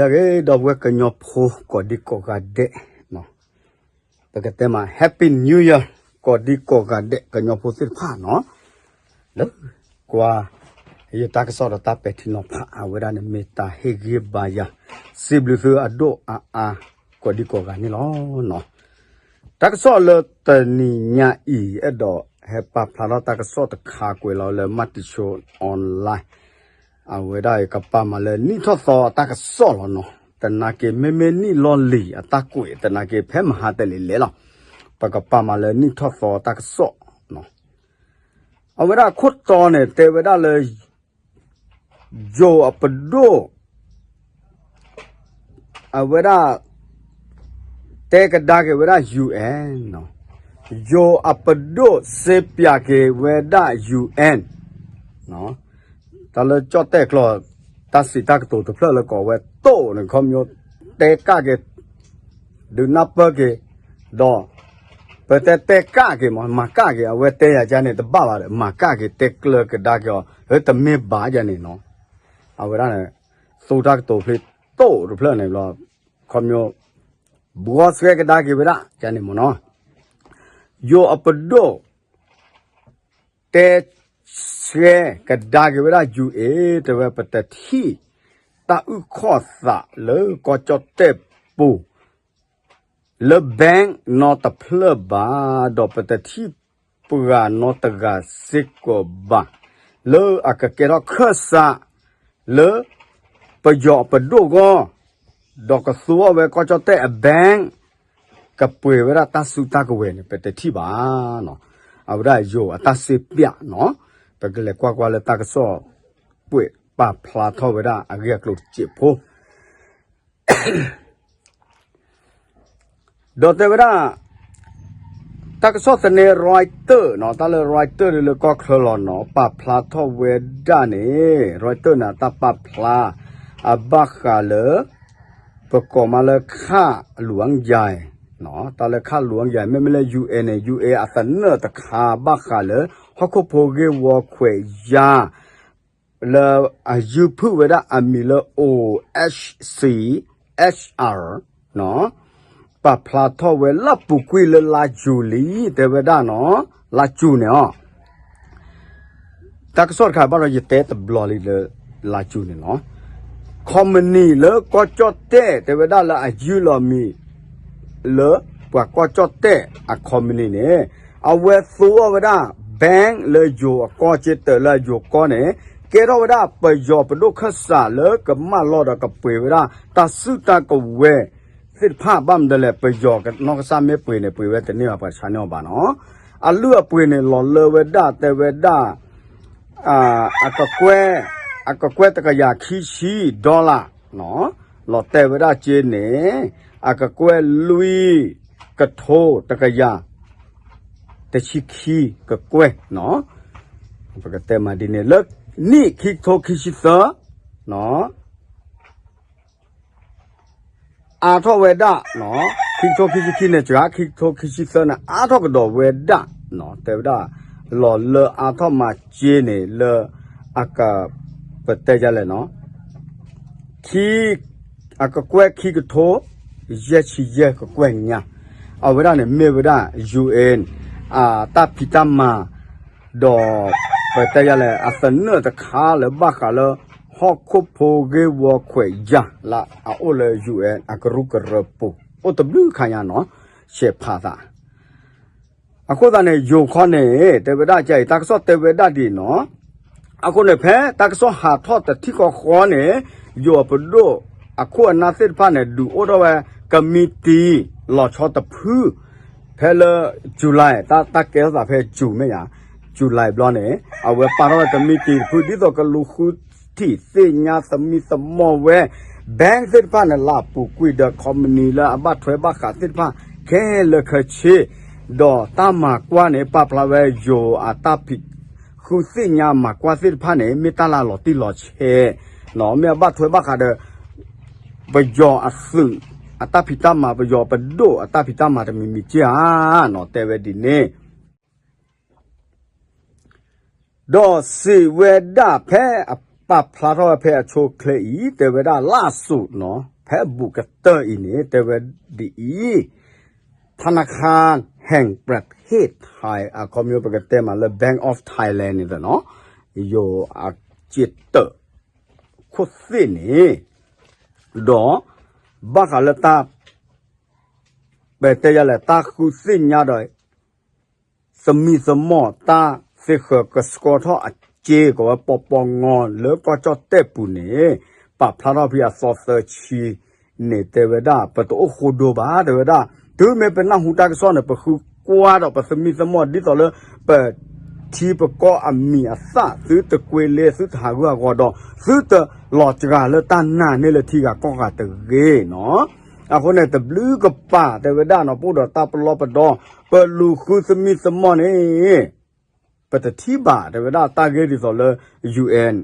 ဂ့ၤ ဒီပုၢ်ဝဲၢ်ကညီဖိကိးဒံကိးဂၤဒဲး, ပကတဲမး Happy New Year ကိးဒံကိးဂၤဒဲး ကညီဖိသ့ၣ်တဖၣ်နီၤ, လၢကွၢ်ယတၢ်ကစီၣ်ဒီးတၢ်ပဲာ်ထံနီၤဖး အဝဲဒၣ်န့ၣ်မ့ၢ်တၢ်ဟ့ၣ်ဂံၢ်ဘါယၤ, စံးဘျုးသုအဒိၣ်အါအါ ကိးဒံကိးဂၤန့ၣ်လီၤ. တၢ်ကစီၣ်လၢတနံၤညါအံၤ အဲၣ်ဒိးဟဲပာ်ဖျါထီၣ်တၢ်ကစီၣ်တခါကွဲးလီၤလၢ မၢ်တံၣ်ဆိ online အဝဲဒၣ်ကပာ်မးလၢနံၣ်ထီၣ်သီတၢ်ကစီၣ်လီၤနီၤ, သနာ်က့မ့မ့ၢ်နံၣ်လီၢ်လံၤအတၢ်ကွဲး သနာ်က့ဖဲမဟါတလံၤလဲၤလီၤ, ပကပာ်မးလၢနံၣ်ထီၣ်သီတၢ်ကစီၣ်နီၤ, အဝဲဒၣ်ခိၣ်တီန့ၣ် တဲဝဲဒၣ်လၢ ယိၤအပဒိၣ် အဝဲဒၣ် တဲကဒါက့ၤဝဲဒၣ် UN နီၤ, ယိၤအပဒိၣ်စ့ပၠးက့ၤဝဲဒၣ် UN နီၤ, တၢ်လၢကၠီၣ်တဲၣ်ကျိာ် တၢ်စံးတၢ်ကတိၤတဖျၢၣ်လၢကိးဝဲတိၣ်န့ၣ် ခီဖျိတဲကၣ်က့ၤ ဒုးနၢ်ပၢၢ်က့ၤ, ဒီး ပတဲတဲကၣ်က့ၤမး မၤကၣ်က့ၤ အဝဲတဲယၤကန့ၣ် တဘၣ်ဘၣ်ဒီး မၤကၣ်က့ၤ တဲကျၢၤကဒါက့ၤအီၤ တမ့ၢ်ဘၣ်ယၤန့ၣ်နီၤ, အဝဲဒၣ်န့ၣ် သူတၢ်ကတိၤဖျ့တိၣ်တဖျၢၣ်န့ၣ်ဘျီ ခီဖျိ ဘှီဆှဲကဒါက့ၤဝဲဒၣ်ကန့ၣ်မ့ၢ်နီၤ, ယိၤအပဒိၣ် တဲဆှဲကဒါက့ၤဝဲဒၣ် UN တဲဝဲ ပတထံၣ်တၢ်အုၣ်ခီၣ်သးလၢကီၢ်ကၠီၣ်တဲၣ်ပူၤ လၢ bank နီတဖျၢၣ်ဘၣ်, ဒီးပတထံၣ်ပှၤနီတဂၤစ့ၢ်ကီးဘၣ်, လၢအကကဲထီၣ်ခၢၣ်စး လၢပယီၤအပဒိၣ်အဂီၢ်, ဒီးကသူအီၤဝဲကီၢ်ကၠီၣ်တဲၣ်အ bank ကပှ့ၤဝဲဒၣ်တၢ်စုတၢ်ကဝဲၤန့ၣ် ပတထံၣ်ဘၣ်နီၤ, အဝဲဒၣ်ယိၤအတၢ်စ့ပၠးနီၤ, ပကလဲၤကွၢ်ကွၢ်လၢတၢ်ကစီၣ် ကွဲးပာ်ဖျါထီၣ်ဝဲဒၣ်အဂ့ၢ်အကျိၤတစဲးဖိ ဒီးတဲဝဲဒၣ် တၢ်ကစီၣ်သန့ Reuters နီၤ, တၢ်လၢ Reuters ဒ်လၢကီၢ်ချၢလီၤနီၤ, ပာ်ဖျါထီၣ်ဝဲဒၣ်န့ၣ် Reuters န့ၣ် တၢ်ပာ်ဖျါ အဘၣ်ဃးလၢ ပကိးမးလၢခၣ်လူၤအါယၤ, တၢ်လၢခၣ်လူၤအါယၤ မ့မ့ၢ်လၢ UN န့ၣ် UN အသနၢၣ်တခါ ဘၣ်ဃးလၢ ဟီၣ်ခိၣ်ဖိဂ့ၢ်ဝီခွဲးယာ် လၢအယုၢ်ဖုၣ်ဝဲဒၣ်အမံၤလၢ OHCHR နီၤ, ပာ်ဖျါထီၣ်ဝဲလၢပူၤကွံာ်လၢလါယူၤလံ တဲဝဲဒၣ်နီၤ, လါယူၤန့ၣ်အီၤ တၢ်ကစီၣ်တခါဘၣ်ဒီးယတဲတဘျီလံလၢ လါယူၤန့ၣ်လီၤ. ခီမနံၤလၢကီၢ်ကၠီၣ်တဲၣ် တဲဝဲဒၣ်လၢအယုၢ်လီၤမံၤ လၢပှၤကီၢ်ကၠီၣ်တဲၣ်အခီမနံၤန့ၣ် အဝဲသူအီၤဝဲဒၣ် bank လၢယိၤအကီၢ် ကၠ့တၢးလၢအယိၤကီၢ်န့ၣ် ကဲထီၣ်ဝဲဒၣ်ပယီၤပဒိၣ်ခၢၣ်စးလၢကမၢလီၤဒီးကပှ့ၤဝဲဒၣ် တၢ်စုတၢ်ကဝဲၤသ့ၣ်တဖၣ် ဘၣ်မနုၤလဲၣ် ပယီၤနီၢ်ကစၢ်မ့ၢ်ပှ့ၤန့ၣ် ပှ့ၤဝဲတန့ၢ်ဘၣ် ပှၤဆါန့ၢ်အီၤဘၣ်နီၤ. အလုၢ်အပှ့ၤန့ၣ် လီၤလၢဝဲဒၣ် တဲဝဲဒၣ် အကကွဲၢ် အကကွဲၢ်တကယၤခံဆံ dollar နီၤ, လီၤတဲာ်ဝဲဒၣ်ကၠ့န့ၣ် အကကွဲၢ်လွံၢ်ကထိတကယၤ တဆံခံကကွဲၢ်နီၤ, ပကတဲမးဒ်န့ၣ် လၢနံၣ်ခံကထိခံဆံသၢ အါထီၣ်ဝဲဒၣ်, ခံကထိခံဆံခံန့ၣ် စှၤ ခံကထိခံဆံသၢန့ၣ် အါထီၣ်ကဒီးဝဲဒၣ်, တဲဝဲဒၣ် လီၤလၢအါထီၣ်မးကၠ့န့ၣ် လၢအက ပတဲယလဲၣ်နီၤ, ခံ အကကွဲၢ်ခံကထိ ယဲၢ်ဆံယဲၢ်ကကွဲၢ်ညါ, အဝဲဒၣ်န့ၣ် မ့ၢ်ဝဲဒၣ် UN အတၢ်ဖံးတၢ်မၤ ဒီး ပတဲယလဲၣ် အသနၢၣ်တခါလၢဘၣ်ဃးလၢ ဟီၣ်ခိၣ်ဖိဂ့ၢ်ဝီခွဲးယာ် လၢအအိၣ်လၢ UN အကရူၢ်ကရၢပူၤ အိၣ်တဘျုးခါညါနီၤ, ဆဲးဖးသး အဃိသတးန့ၣ် ယိၤခီန့ၣ် တဲဝဲဒၣ်ကဲအံၤ တၢ်ကစီၣ်တဲဝဲဒၣ်ဒ်နီၤ, အဃိန့ၣ် ဖဲတၢ်ကစီၣ်ဟးထီၣ်တထံၣ်ဃီဃီန့ၣ် ယိၤအပဒိၣ်အခိၣ်အနၢ်သ့ၣ်တဖၣ်န့ၣ် ဒုးအိၣ်ထီၣ်ဝဲ ကမံးတံာ် လီၤဆီတဖု ဖဲလၢ July တၢ် တၢ်ကဲထီၣ်သးဖဲ June မ့ၢ်ဧါ, July ဘျီန့ၣ် အဝဲပာ်ထီၣ်ဝဲကမံးတံာ်တဖု ဒ်သိးကလူၤဃုထံၣ်သ့ၣ်ညါသမံသမိးဝဲ bank သ့ၣ်တဖၣ်န့ၣ် လၢအပူၤကွံာ်ဒီး ခီမနံၤလၢအဘၣ်ထွဲဘၣ်ဃးသ့ၣ်တဖၣ် ခဲလၢာ်ခဲဆ့ ဒီးတၢ်မၤကွၢ်န့ၣ် ပာ်ဖျါဝဲယိၤအတၢ်ဖံး ဃုသ့ၣ်ညါမၤကွၢ်သ့ၣ်တဖၣ်န့ၣ် မ့ၢ်တၢ်လၢအလီၤတံၢ်လီၤဆဲး မ့ၢ်အဘၣ်ထွဲဘၣ်ဃးဒီး ပယီၤအသုးအတၢ်ဖံးတၢ်မၤ ပယီၤပဒိၣ်အတၢ်ဖံးတၢ်မၤတမံၤမံၤက့ဧါ တဲဝဲဒ်န့ၣ် ဒီးစံးဝဲဒၣ်ဖဲအပာ်ဖျါထီၣ်ဝဲဖဲအဆိအချ့အံၤ တဲဝဲဒၣ်လၢအစိၤနီၤ, ဖဲအဘူးကတၢၢ်အံၤန့ၣ် တဲဝဲဒ်အံၤ, ธนาคารแห่งประเทศไทย အခီပညီပကတဲမးလၢ Bank of Thailand န့ၣ်နီၤ, ယိၤအစ့တၢးခိၣ်သ့ၣ်န့ၣ်, ဒီးဘၣ်ဃးလၢတၢ် ပတဲယလဲၣ် တၢ်ဃုသ့ၣ်ညါဒီး သမံသမိးတၢ်သ့ၣ်ဃၢၤကဆှီထီၣ်အစ့ ကိးဝဲပီပီငီလၢကီၢ်ကၠီၣ်တဲၣ်ပူၤန့ၣ် ပာ်ဖျါထီၣ်ဖဲအသီသၢဆံန့ၣ် တဲဝဲဒၣ် ပတအိၣ်ဃိဒိဘၣ် တဲဝဲဒၣ်, တုၤမ့ၢ်ပနၢ်ဟူတၢ်ကစီၣ်န့ၣ် ပဃုကွၢ်ဒီးပသမံသမိးဒ်သိးလၢ ပထံပကီၢ်အမံၤအသၣ် သုတကွ့လ့ သုတဟးဂူာ်ဟးဂီၤဒီး သုတလီၤစှၤလၢတၢ်နာ်န့ၢ်လၢထံဂၤကီၢ်ဂၤတဂ့ၤနီၤ. အဃိန့ၣ် တဘျုးကပၤတဲဝဲဒၣ်နီၤ ပအိၣ်ဒီးတၢ်ပလီၢ်ပဒီ ပလူၤဃုသမံသမိးန့ၣ် ပတထံၣ်ဘၣ် တဲဝဲဒၣ် တၢ်ဂ့ၢ်ဒ်သိးလၢ ယူၣ်အဲၣ်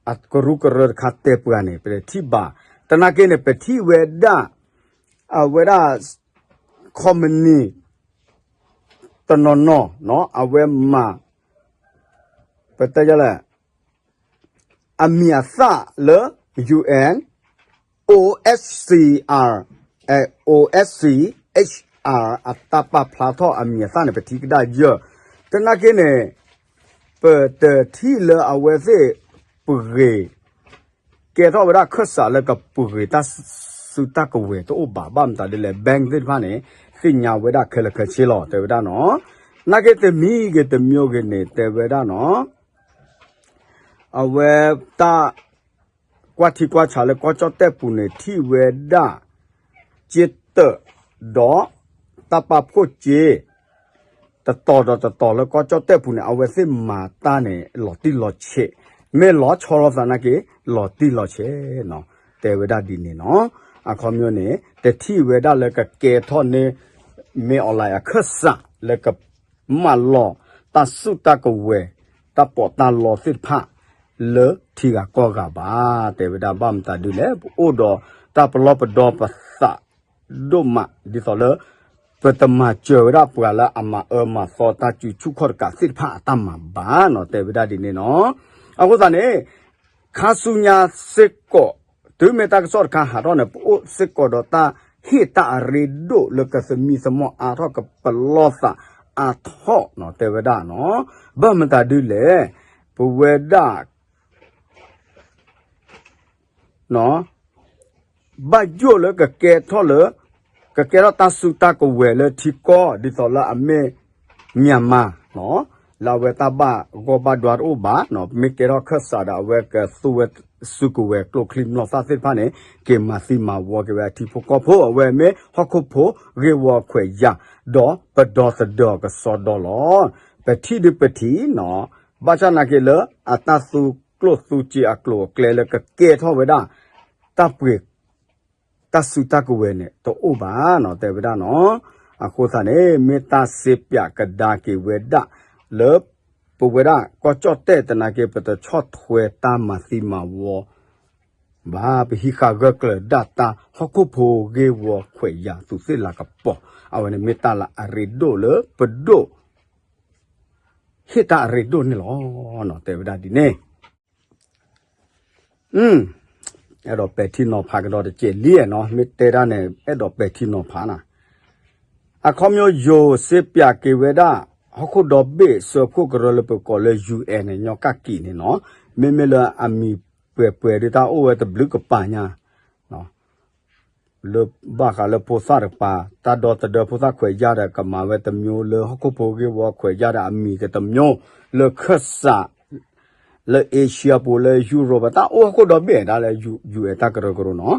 အကရူၢ်ကရၢတခါတဲပှၤန့ၣ် ပတထံၣ်ဘၣ်. သနာ်က့န့ၣ် ပထံၣ်ဝဲဒၣ် အဝဲဒၣ် ခီမနံၤ တနီၤနီၤ အဝဲမၤ ပတဲလဲၣ် အမံၤအသၣ်လၢ ယူၣ်အဲၣ် OSCR, OSCHR အတၢ်ပာ်ဖျါထီၣ်အမံၤအသၣ်န့ၣ် ပထံၣ်ကဒါယၢၢ်, သနာ်က့န့ၣ် ပတထံၣ်လၢအဝဲသ့ၣ်ပှ့ၤ ကဲထီၣ်ဝဲဒၣ်ခၢၣ်စးလၢကပှ့ၤတၢ်စုတၢ်ကဝဲၤတအိၣ်ဘၣ် ဘၣ်မတၤဒ်လဲၣ် bank သ့ၣ်တဖၣ်န့ၣ် သ့ၣ်ညါဝဲဒၣ်ခဲလၢာ်ခဲဆ့လီၤ တဲဝဲဒၣ်နီၤ. သနာ်က့တမံၤဂ့ၤတမံၤဂ့ၤန့ၣ် တဲဝဲဒၣ်နီၤ အဝဲတၢ်ကွၢ်ထံကွၢ်ဆးလၢကီၢ်ကၠီၣ်တဲၣ်ပူၤန့ၣ် ထံၣ်ဝဲဒၣ် စ့တၢး ဒီး တၢ်ပာ်ဖှိၣ်စ့ တတီၤဒီးတတီၤလၢကီၢ်ကၠီၣ်တဲၣ်ပူၤန့ၣ် အဝဲသ့ၣ်မၤတၢ်န့ၣ် လီၤတံၢ်လီၤဆဲး, မ့ၢ်လီၤဆီလိာ်သးနာ်က့ လီၤတံၢ်လီၤဆဲးနီၤ, တဲဝဲဒၣ်ဒ်န့ၣ်နီၤ. အခီပညီန့ၣ် တထံၣ်ဝဲဒၣ်လၢကကဲထီၣ်န့ၢ် မ့ၢ် online အခၢၣ်စးလၢက မၢလီၤတၢ်စုတၢ်ကဝဲၤ တၢ်ပီးတၢ်လီသ့ၣ်တဖၣ် လၢထံဂၤကီၢ်ဂၤဘၣ် တဲဝဲဒၣ် ဘၣ်မတၤဒ်လဲၣ် ပအိၣ်ဒီးတၢ်ပလီၢ်ပဒီပသးဒိၣ်မး ဒ်သိးလၢ ပတမၤစၢၤဝဲဒၣ်ပှၤလၢအမၤအၢမၤသီတၢ်စုဆူၣ်ခီၣ်တကးသ့ၣ်တဖၣ်အတၢ်မၤဘၣ်နီၤ တဲဝဲဒၣ်ဒ်န့ၣ်နီၤ. အဃိသတးန့ၣ် ခါဆူညါစ့ၢ်ကီး တုၤမ့ၢ်တၢ်ကစီၣ်တခါဟးထီၣ်န့ၣ် ပအိၣ်စ့ၢ်ကီးဒီးတၢ်ဟ့ၣ်တၢ်အရ့ဒိၣ်လၢကသမံသမိးအါထီၣ်ကပလီၢ်သးအါထီၣ်နီၤ တဲဝဲဒၣ်နီၤ. ဘၣ်မတၤဒ်လဲၣ် ပဝဲဒၣ် ဘၣ်ယိၣ်လၢကကဲထီၣ်လၢ ကကဲထီၣ်တၢ်စုတၢ်ကဝဲၤလၢထံကီၢ် ဒ်သိးလၢအမ့ၢ် Myanmar လၢအဝဲတၢ်ဘၣ်ဂီၢ်ဘၣ်ဒွါတအိၣ်ဘၣ်, မ့ၢ်ကဲထီၣ်ခၢၣ်စးဒီး အဝဲကသူဝဲစုကဝဲၤကျိချံမျိာ်သၣ်သ့ၣ်တဖၣ်န့ၣ် က့ၤမၤသံမၤဝီက့ၤဝဲအထံဖိကီၢ်ဖိ အဝဲမ့ၢ်ဟီၣ်ခိၣ်ဖိဂ့ၢ်ဝီခွဲးယာ် ဒီးပဒီသဒၢကစီဒီလီၤ. ပထံၣ်ဒုးပထံၣ်နီၤ ဘၣ်ဆၣ်နာ်က့လၢအတၢ်သူကျိၣ်သူစ့အကျိၤအကျဲလၢကကဲထီၣ်ဝဲဒၣ် တၢ်ပှ့ၤ တၢ်စုတၢ်ကဝဲၤန့ၣ် တအိၣ်ဘၣ်နီၤ တဲဝဲဒၣ်နီၤ. အဃိသတးန့ၣ် မ့ၢ်တၢ်စ့ပၠးကဒါက့ၤဝဲဒၣ်လၢ ပဝဲဒၣ်ကီၢ်ကၠီၣ်တဲၣ်သနာ်က့ ပတဆီၣ်ထွဲတၢ်မၤသံမၤဝီ ဘၣ် ပဟံးဃာ်ဂၢၢ်ကျၢၤဒၣ်တၢ်ဟီၣ်ခိၣ်ဖိဂ့ၢ်ဝီခွဲးယာ်သူးသ့ၣ်လၤကပီၤ အဝဲန့ၣ်မ့ၢ်တၢ်လၢအရ့ဒိၣ်လၢပဒိၣ် ဟ့ၣ်တၢ်အရ့ဒိၣ်န့ၣ်လီၤ. တဲဝဲဒၣ်ဒ်န့ၣ် အဲၣ်ဒိးပဲာ်ထံနီၤဖးကဒီးတစဲးလံနီၤ မ့ၢ်တဲဒၣ်န့ၣ် အဲၣ်ဒိးပဲာ်ထံနီၤဖးနၤ. အခီပညီယိၤစ့ပၠးက့ၤဝဲဒၣ် ဟီၣ်ခိၣ်ဒီဘ့ၣ်စၢဖှိၣ်ကရၢလၢပကိးလၢ ယူၣ်အဲၣ်န့ၣ် ညီကၣ်ကံးန့ၣ်နီၤ မ့မ့ၢ်လၢအမံၤပှဲၤပှဲၤဒ်တၢ်အိၣ်ဝဲတဘျုးကပၤညါ လၢဘၣ်ဃးလၢဖိသၣ်တကပၤ တၢ်ဒီသဒၢဖိသၣ်ခွဲးယာ်ဒီး ကမၤဝဲတမျိးလၢဟီၣ်ခိၣ်ဖိဂ့ၢ်ဝီခွဲးယာ်ဒီး အမံၤကတမျိးလၢခၢၣ်စး လၢ Asia ပူၤ လၢ Europe တၢ်အိၣ်ဟီၣ်ခိၣ်ဒီဘ့ၣ်ဒၣ်လၢ ယူၣ်အဲၣ် တၢ်ကရၢကရိနီၤ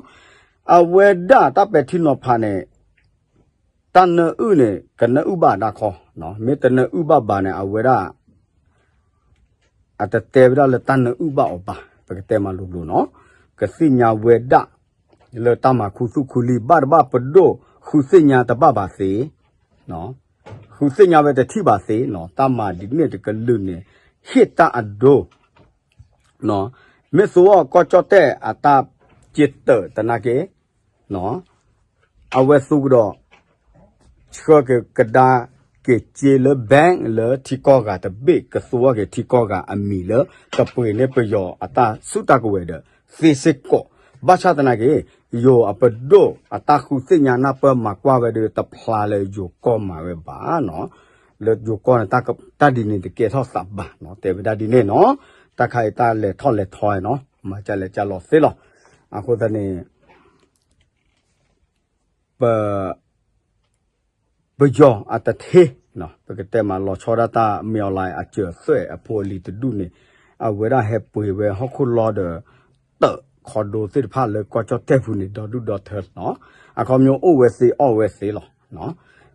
အဝဲဒၣ်တၢ်ပဲာ်ထံနီၤဖးန့ၣ် တၢ်နၢအုၣ်န့ၣ် ကနၢအုၣ်ဘၣ်ဒၣ်ခီ, မ့ၢ်တနၢအုၣ်ဘၣ်ဘၣ်န့ၣ် အဝဲဒၣ် အတတဲဝဲဒၣ်လၢတၢ်နၢအုၣ်ဘၣ်အီၤဘၣ်, ပကတဲမၤလိၤလိၤနီၤ, ကသ့ၣ်ညါဝဲဒၣ် လၢတၢ်မၤခူသူၣ်ခူလံာ် ဘၣ်တဘၣ်ပဒိၣ် ဃုသ့ၣ်ညါတဘၣ်ဘၣ်သ့, ဃုသ့ၣ်ညါဝဲတထံၣ်ဘၣ်သ့နီၤ, တၢ်မၤဒ်န့ၣ်တကလုာ်န့ၣ် ဟ့ၣ်တၢ်အဒိ မ့ၢ်သိအီၤကီၢ်ကၠီၣ်တဲၣ်အတၢ်စ့တၢးသနာ်က့ အဝဲသူကဒီး ဆှၢက့ၤကဒါက့ၤစ့လၢ bank လၢထံကီၢ်ဂၤတဘ့ၣ် ကသူအီၤက့ၤထံကီၢ်ဂၤအမံၤလၢ ကပှ့ၤန့ၢ်ပယီၤအတၢ်စုတၢ်ကဝဲၤဒီး သ့စ့ၢ်ကီး, ဘၣ်ဆၣ်သနာ်က့ ယိၤအပဒိၣ်အတၢ်ဃုသ့ၣ်ညါနၢ်ပၢၢ်မၤကွၢ်ဝဲဒီး တဖျါလၢယိၤကီၢ်မၤဝဲဘၣ်နီၤ. လၢယိၤကီၢ်န့ၣ် တၢ်ဒ်န့ၣ်တကဲထီၣ်သးဘၣ်နီၤ, တဲဝဲဒၣ်ဒ်န့ၣ်နီၤ. တၢ်ခါအံၤတၢ်လဲၤထီၣ်လဲၤထီနီၤ, မၤကလဲၤကလီၤသ့လီၤ. အဃိသတးန့ၣ် ပ ပယီၤအတထ့, ပကတဲမးလီၤဆီဒၣ်တၢ်မ့ၢ်အီၤလၢအစၢၤသွဲၣ်အဖိအလံၤတဒူၣ်န့ၣ်, အဝဲဒၣ်ဟဲပှ့ၤဝဲဟီၣ်ခိၣ်လီၢ်ဒီး တၢးခီဒိသ့ၣ်တဖၣ်လၢကီၢ်ကၠီၣ်တဲၣ်ပူၤန့ၣ် ဒီဒူၣ်ဒီထၢလီၤ. အခီပညီအိၣ်ဝဲသ့အီၣ်ဝဲသ့လီၤ.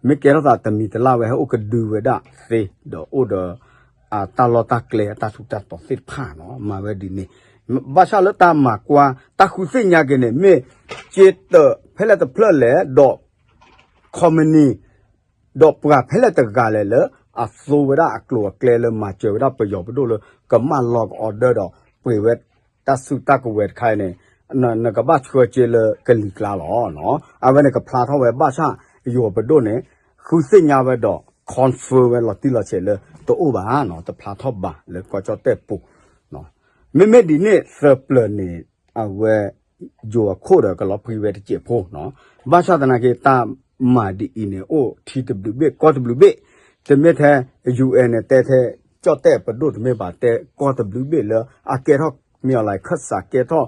မ့ၢ်ကဲထီၣ်သးတမံၤတလၢ်ဝဲဟဲအိၣ်ကဒုဝဲဒၣ်သ့, ဒီးအိၣ်ဒီး အတၢ်လီၢ်တၢ်ကျဲအတၢ်ထူးတၢ်တီၤသ့ၣ်တဖၣ်နီၤ, မၤဝဲဒ်န့ၣ်. ဘၣ်ဆၣ်လၢတၢ်မၤကွၢ် တၢ်ဃုသ့ၣ်ညါက့ၤန့ၣ် မ့ၢ်က့တၢးဖဲလဲၣ်တဖျၢၣ်လဲၣ်ဒီး ခီမနံၤ ဒီးပှၤဖဲလဲၣ်တဂၤလဲၣ်လၢ အသိဝဲဒၣ်အကျိၤအကျဲလၢမၤစၢၤဝဲဒၣ်ပယီၤပဒိၣ်လၢကမၣ်လီၤက order ဒီးပှ့ၤဝဲတၢ်စုတၢ်ကဝဲၤတခါအံၤန့ၣ်, နကဘၣ်ဆှၢက့ၤလၢကလံၤကျါလီၤ. အဝဲန့ၣ်ကဖျါထီၣ်ဝဲဘၣ်ဆၣ် ယိၤပဒိၣ်န့ၣ် ဃုသ့ၣ်ညါဝဲဒီး confirm ဝဲလီၤတံၢ်လီၤဆဲးလၢတအိၣ်ဘၣ်နီၤ, တဖျါထီၣ်ဘၣ်လၢကီၢ်ကၠီၣ်တဲၣ်ပူၤ မ့မ့ၢ်ဒ်န့ၣ်သၢပျၢၤန့ၣ် အဝဲယိၤအခိၣ်ဒီးကလီၤဖှံဝဲတစဲးဖိနီၤ. ဘၣ်ဆၣ်သနာ်က့ တၢ်မၤဒ်အံၤန့ၣ်အိၣ်ထံတဘျုးဘ့ၣ်ကီၢ်တဘျုးဘ့ၣ်, တမ့ၢ်ထဲ UN န့ၣ် တဲထဲကၠီၣ်တဲၣ်ပဒိၣ်တမ့ၢ်ဘၣ်, တဲကီၢ်တဘျုးဘ့ၣ်လၢအကဲထီၣ်မ့ၢ်အီၤလၢခၢၣ်စး ကဲထီၣ်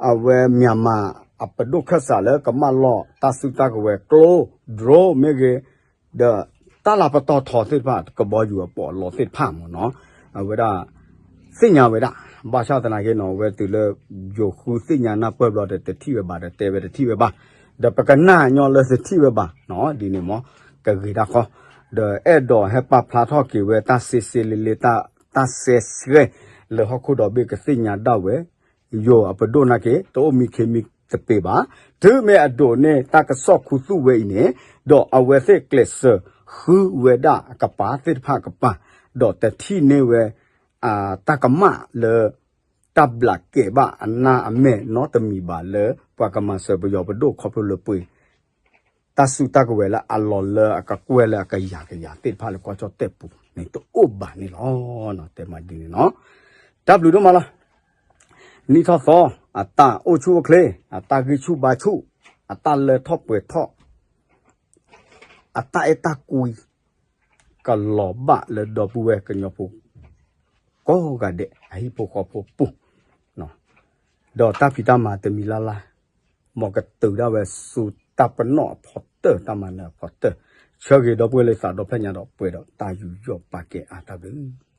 အဝဲ Myanmar အပဒိၣ်ခၢၣ်စးလၢကမၣ်လီၢ်တၢ်စုတၢ်ကဝဲၤကျိ drone မ့ၢ်ဂ့ၤ ဒီးတၢ်လၤပတီၢ်ထီသ့ၣ်တဖၣ် ကဘီယူၤအပီးအလီသ့ၣ်တဖၣ်မ့ၢ်နီၤ, အဝဲဒၣ်သ့ၣ်ညါဝဲဒၣ်. ဘၣ်ဆၣ်သနာ်က့နီၤ အဝဲတုၤလၢယိၤဃုသ့ၣ်ညါနၢ်ပၢၢ်ဘျီဒီး တထံၣ်ဝဲဘၣ်ဒီးတဲဝဲတထံၣ်ဝဲဘၣ်, ဒီးပကနၣ်ညီလၢတထံၣ်ဝဲဘၣ်နီၤ, ဒ်န့ၣ်မ့ၢ် ကဂ့ၤဒၣ်ဃီ, ဒီးအဲၣ်ဒိးဟဲပာ်ဖျါထီၣ်က့ၤဝဲတၢ်စ့စ့လ့လ့ တၢ်စဲစဲ လၢဟီၣ်ခိၣ်ဒီဘ့ၣ်ကသ့ၣ်ညါဒၣ်ဝဲ ယိၤအပဒိၣ်နာ်က့ တအိၣ်မံခ့မံတပ့ၤဘၣ်. တုၤမ့ၢ်အဒိးန့ၢ်တၢ်ကစီၣ်ခူသူၣ်ဝဲအံၤန့ၣ်, ဒီးအဝဲသ့ၣ်ကျဲးစၢးဃုဝဲဒၣ်အကပၤသ့ၣ်တဖၣ်အကပၤ, ဒီးတထံၣ်န့ၢ်ဝဲ တၢ်ကမၣ်လၢ တၢ်ဘျးကဲးဘၣ်အနၢ်အမဲာ်နီတမံၤဘၣ်လၢ ပှၤကမၤစၢၤပယီၤပဒိၣ်ခီဖျိလၢပှ့ၤ တၢ်စုတၢ်ကဝဲၤလၢအလီၤလၢအကကွဲၢ်လၢအကယၤကယၤသ့ၣ်တဖၣ်လၢကီၢ်ကၠီၣ်တဲၣ်ပူၤန့ၣ် တအိၣ်ဘၣ်န့ၣ်လီၤ. တဲမးဒ်န့ၣ်နီၤ. တၢ်ဘျုးဒိၣ်မးလီၤ. နံၣ်ထီၣ်သီ အတၢ်အိၣ်ဆူၣ်အိၣ်ချ့ အတၢ်ဂံၢ်ဆူၣ်ဘါဆူၣ် အတၢ်လၢထီၣ်ပှဲၤထီၣ် အတၢ်အဲၣ်တၢ်ကွံ ကလီၤဘၣ်လၢဒီပုၢ်ဝဲၢ်ကညီဖိ ကိးဂၤဒဲး အဟံၣ်ဖိဃီဖိပူၤ, ဒီးတၢ်ဖံးတၢ်မၤတမံၤလၢ်လၢ် မ်ကတုၤဒၣ်ဝဲဆူတၢ်ပနီၣ်အဖီတၢၢ် တၢ်မၤနၢၤအဖီတၢၢ်, ဆၢဂ့ၤဒီပုၢ်ဝဲၢ်လၢသးဒီဖျၢၣ်ညါဒီးပှဲၤဒီးတၢ်ယူးယီၣ်ပာ်ကဲအါတၢ်ဘျုး